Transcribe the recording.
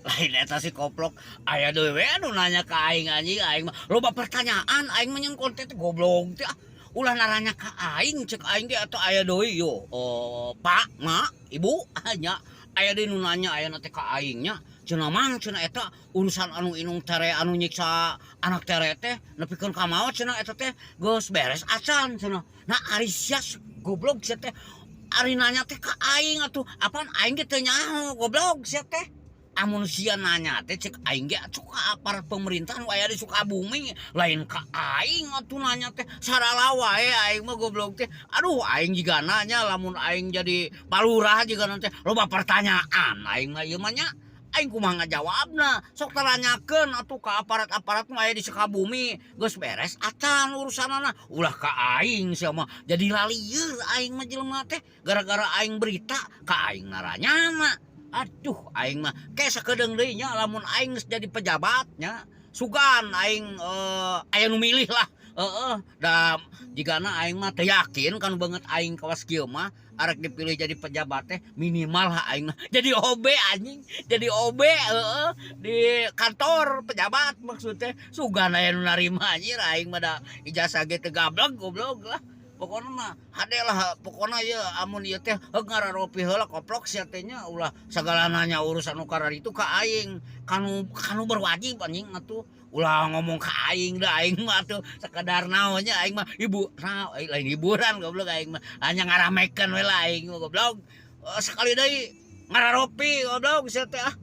Lain eta si koplok, aya deui we anu nanya ka aing, anjing. Aing mah loba pertanyaan, aing mah nyeun konten teh, goblok teh ah. Ulah naranya ka aing, cek aing ge atuh. Aya deui yo, oh, Pak, Ma, Ibu, nya aya deui nu nanya aya teh ka aing nya. Cenah, Mang, cenah, eta urusan anu indung tere anu nyiksa anak tere teh nepikeun ka maot cenah, eta teh geus beres acan cenah? Nah, ari sia goblok sia teh, ari nanya teh ka aing atuh, apaan aing ge teu nyaho, goblok sia teh. Amun sia nanya teh, cek aing ge atuh ka aparat pemerintah nu aya di Sukabumi, lain ka aing atuh nanya teh. Sarala wae aing mah, goblok teh. Aduh, aing jiga nanya lamun aing jadi palurah jiga teh loba pertanyaan aing mah ieu mah nya. Aing kumaha ngajawabna? Sok taranyakeun atuh ka aparat-aparat nu aya di Sukabumi, geus beres acan urusanana, ulah ka aing sia mah. Jadi lalieur aing mah jelema teh gara-gara aing berita ka aing naranyana. Aduh, aing mah kayak sakedeung deui nya, lamun aing geus jadi pejabat nya, sugan aing aya nu milih lah. Heeh, da jigana aing mah teu yakin kan banget aing kawas kieu mah arek dipilih jadi pejabat teh. Minimal lah aing mah jadi OB, anjing, jadi OB, heeh, di kantor pejabat maksudnya. Sugan aya nu narima, anjir. Aing mah da ijazah ge teu gablek, goblok lah. Pokokna mah hade lah, pokokna ieu amun ieu teh heug ngararopi heula, koplok sia teh nya. Ulah sagala nanya urusan nu kararitu ka aing, kanu berwajib, anjing, atuh. Ulah ngomong ka aing, da aing mah atuh sakadar naon nya, aing mah ibu nah, lain hiburan, goblok. Aing mah hanya ngaramekeun we lah aing mah, goblok. Sekali deui ngararopi, goblok sia teh ah.